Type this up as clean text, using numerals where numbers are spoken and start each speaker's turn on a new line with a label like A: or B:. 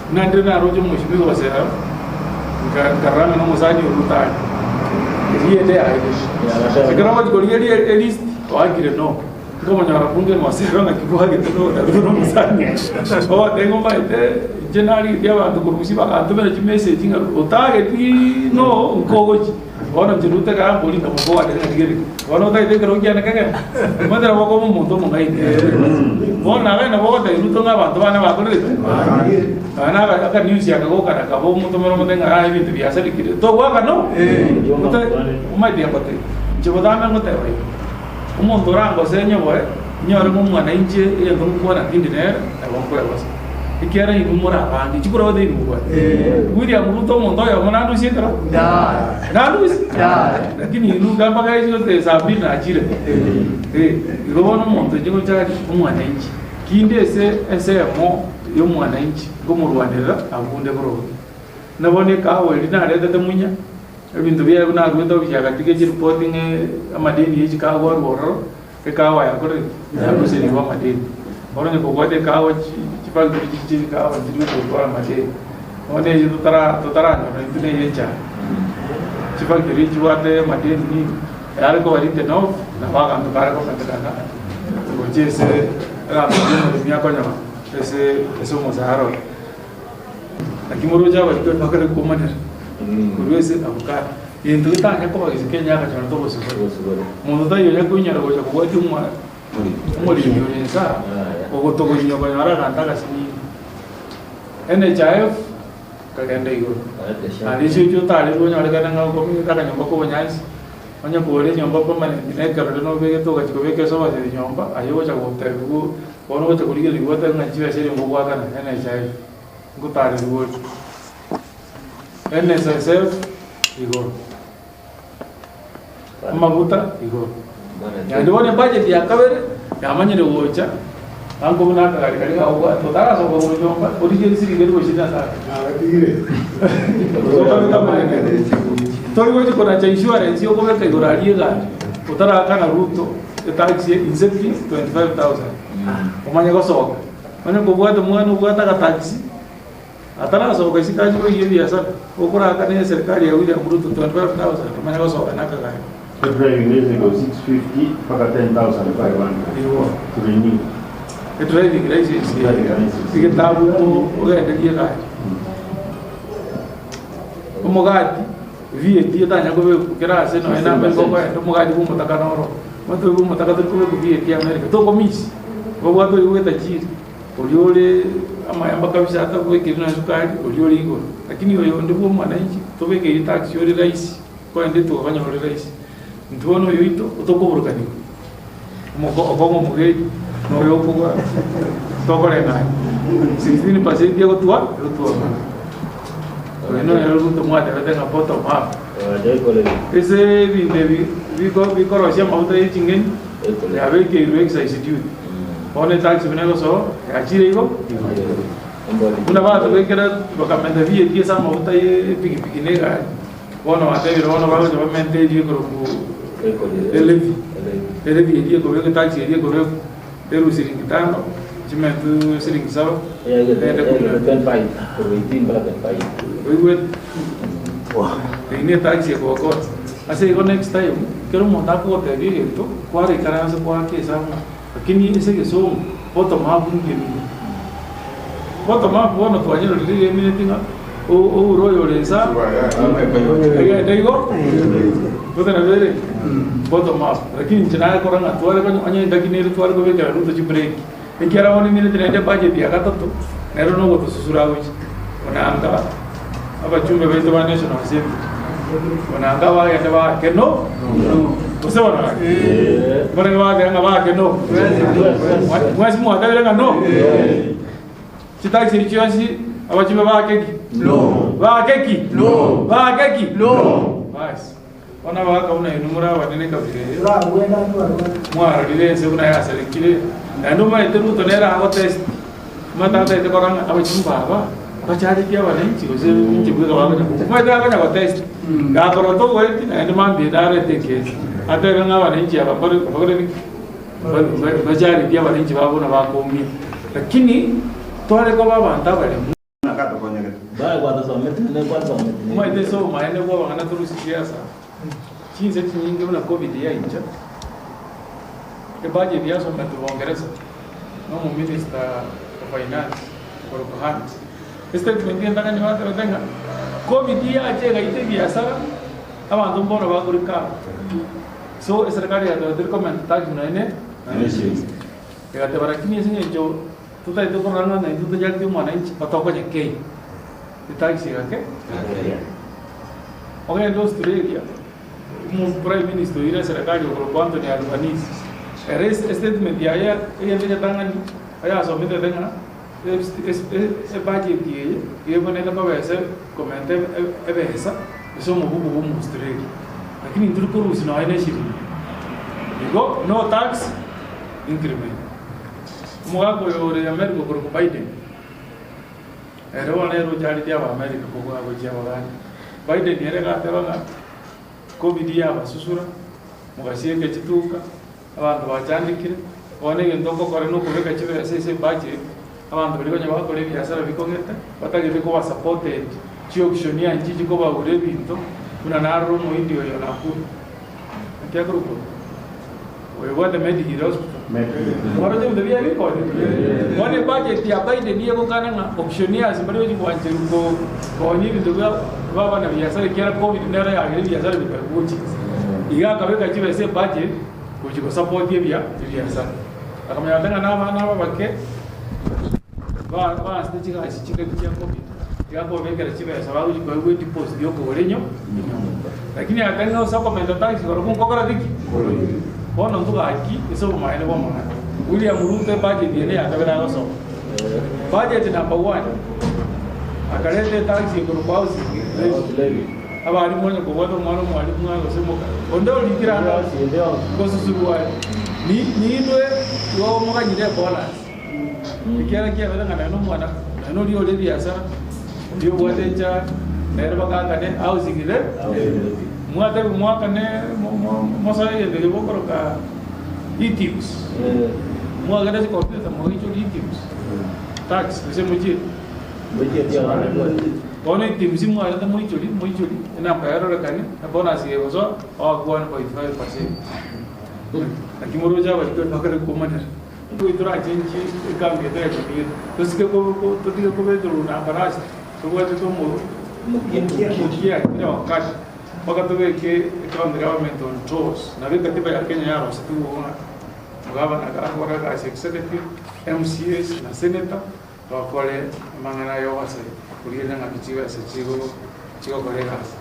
A: Buna ndire naroche omochie gosera, nkarora ng'a nomosani oria otari. Erieta yaye. Ekero ogochia korigereria elist, oakire no. Nkomonyora bunge ng'osera ng'aki bwagete nogotaruta nomosani. Ogoteba ng'a omanyete inche narigetie abanto korwa gusii bagantomera chimessage ng'a otageti no nkogochia. Bono inche rute ekero ambori nkamokwana ng'a rigereria. Bono otagete ekerogo kiane kegende? Omanyete nabo okoba omonto omong'aini. Bono nabe nabo ogotebia Ruto ng'a abanto bane bakorerete? Nonya na aka akanews aka gokana kaba omotomere omote ng'a aa ebinto biasarekire, togoaka no? Ote omanyete ngotebia, inche botambe ngoteba iga, omonto orangose nyoboe, inyore ng'a omwana inche egento ngokwana tindi nere, nabo nkoegosa. Ekiagera inwe more abange, chikura gose inwe mobwate. William Ruto omonto oyomo nandusie ekero? Nandusie? Lakini inwe iga mpaka echi saa mbili nachire. Eh, igo bono omonto inche gocha aria omwananchi, kinde ase ensemo ya omwananchi nkomorwanerera abunde boronge. Buna bono ekahawa eria naretete munya, ebinto biaye buna aruete ofisi agatiga chiripoti ng'a amadeni ya chikahawa arwe ororo, Ekahawa yakorire ki? Yaruserigwe amadeni. Bono onye kobwate ekahawa chifactory chiria chia ekahawa nchiri gotwara amadeni. Bono eyio totara totaranyora intwe na eye echae. Chifactory echi chibwate amadeni nini, yare koba written off, nabo aganto kare kometekana gochia ase egento keria omoremi akonyora ase ase omosara oye. Naki moroche abarikwe bakare komanera korwa ase abwo kare. Gento getanya koba gese Kenya agachora tobosibore. Monto taiyo onya koinyora gocha kobwatia omwa omorindi ore insa ogotogonya okonyora aganto agasinini. NHIF kagenda igoro. Naende ase ochio otarerwe onyorekane ng'a okomegete akanyomba ka obonyansi, onye kore enyomba permanent na ekerore nobegete ogachia kobeka esofa nyomba, aye ogocha gotebiwa bono ogocha korigereria goteba ng'a chibesa eria ngogoakana NHIF, ngotarerwa ore. NSSF igoro, amaguta igoro. Naende bono ebudget ya kabere yamanyire gocha ango buna akagari karia gakobwata otarasoka korwa nyomba origie risiringi elifu ishirini na tano. Tori gochi konacha insurance okobeka igoro aria egari otarakana Ruto etaxi inse pi 25000 omanye gosoka. Onye kobwate omwana obwate agataxi Atarasoka isiko achie koiya ebiasara, okorakana eserikari ya William Ruto 25,000 omanye gosoka na akagari.
B: Edriving license iko 650 mpaka 10500
A: Igo.
B: to renew.
A: Edriving license
B: Driving license.
A: egetabu ogenderie egari. Omogati VAT etanya kobekwa kera ase nonya na America okoenda omogati bwa omotaka noro. Omanyete oyo bwa omotaka tori kobekwa VAT America tokomisi. Obwate oyo bwa etajiri. Oria ore amayamba kabisa atabwekiri na esukari, oria ore igoro. Lakini oyonde bwa omwananchi tobekeiri tax ore rahisi, korende tokonyora ore rahisi. Intwe bono oyo oito otokoburukanigwa, omoko okong'a omogeni na oyo okogora tokoreng'ania, 16% egotwa egotwa Oyo noyo Ruto mwatebete ng'a bottom up. Ase ebinto ebi biko bikorosia amaguta ya ching'eni, yabekeirwe excise duty. Bono etax buna egosoa, yachire igo igoro. Buna batobekera bakamenta VAT ase amaguta ya epikipiki na egari, bono batebire bono bagocha bamente eria ekorokwa elevy. Elevy eria ekobekwa etax eria ekobekwa erwe siringi tano, chimentwe siringi saba, egende kumi na mbili. Oigwete? Eyio ne etax ekogokonya. Ase igo next time, ekero omonto akogotebia egento, kwaraikaranse kwake esabu ng'a lakini ase egesongo bottom up nkebiya. Bottom up bono twanyerorire iga emineti ng'a oure oyo ore inse aa, egende igo, gose nabo ere? Bottom up. Lakini inche narekora ng'a tware konya onye engaki nere tware kobekera Ruto chibreki, ekiagera bono emineti naende ebudget ya gatato, nero nogotosusura gochia. Onanga abachumbe baito ba National Assembly, onanga abagende baake no, gose bono gaki? Mbarenge bagakera ng'a baake no? Mwensi mwatabire ng'a no? Chitaxi echi chionsi abachumbe baake ki? Baake ki? Baake ki? Basi. Bono abagaaka buna inwe more abanene ekabira eye, mwarorire ense buna yasarekire, naende omanyete Ruto nere agotesti, omanyete atagete korora ng'a abachumba aba bacharetie abananchi gose inche bweka bakonya omanyete akonya gotesti, gakorora togoeti naende mambia ende arete ekesi, atebe ng'a abananchi aba mbare mbakore ki? Mbacharetie abananchi babo buna bakoumia. Lakini tware koba abanto abaremu. Omanyete ase obomaene bwa abang'ana torusie siasa, chinse chinyinge buna covid yaincha, ebudget yasometwe bongeresa na omominister o finance okorokwa Hunt. Estatement entang'ani batebete ng'a covid yacha egaita ebiasara, abanto mbono bakorecover. So eserekari yateba teri komenta tax nonya ne eshilingi. Egateba lakini ase eng'encho totagete korora ng'a intwe tojareti omwananchi batokonye kei. Etax egake Ogende Australia, omo prime minister oire eserekari okorokwa Anthony Albanese, ere estatement yaye egento egetang'ani ayasomete ng'a ebudget eye ebwenerete koba ase komenta ebesa ase omobuko bwa Omoaustralia. Lakini intwe tokorusia nonya ne eshilingi. Igo no tax increment. Omogaka oyo ore America okorokwa Biden, ere bono nere ocharetie Abaamerika kobua gochia abaganda. Biden ere iga ateba ng'a covid yabasusura, mogasieka chituka, Abanto bachandekire, bono egento ogokora nokobeka chibesa ase ebudget, abanto baria onye bagokora ebiasara bikong'ete, batagete koba supported, chiauctioneer nchichi kobagura ebinto, buna narora omohindi oyo Nakuru, naki akorokwa oyo? Oyo obwate Mediheal Hospital. Mwaroche ebinto biaye bikonyete? Bono ebudget ya Biden nigo egokana ng'a auctioneers mbari gochi gwancherwa ko koonia ebinto bia b'abanabiasara ekiagera covid nero yagera ebiasara bikagochia. Iga akabeka chibesa ebudget. Gochia gosapotia ebia ebiasara. Akamanya gose ng'a nabana aba abake ba baansete chigasi chingaki chia covid, iga akobabekera chibesa bagochia koegwa edeposit ya okogora enyo enyomba. Lakini akare ng'a ase okomenta tax barobwo nkokora biki? Bono intwe gaki ase obomaene bwa amang'ana. William Ruto ebudget eye neya kabere agosoma. Budget number one, akareta etax ekorokwa housing levy. Abarimu onye kobwata omwana omwarimu ng'a gose moka onde orikire ande ngosusurwa are, ninwe igo moganyire ebonus, ekiagera kiabete ng'a nere nomwana nere oria ore ebiasara, oria obwate echae, nere bagaakane housing levy. Mwatebiwa mwakane mosoe egento keria bokoroka eTims, mwagenda chicomputer moichorie eTims, tax gose mochiete. Bono eTims mwarete moichorie moichorie enamba yarorekane ebonus egosoa oakwe 1.5%. Naki moroche abarikori bakare komanera. Nigo torachenchie ekambi yaito ya Nyamira, tosike totige kobekerwa namba rasta, tobwatete omokia kera wakati, mpaka tobeke ecounty government on toes. Nabo ekatiba ya Kenya yarosetigwe igo ng'a omogabana agakora egasi executive, MCAs na senator, Bakore amang'ana aya onsi, korigereria ng'aki chibesa chigokora egasi.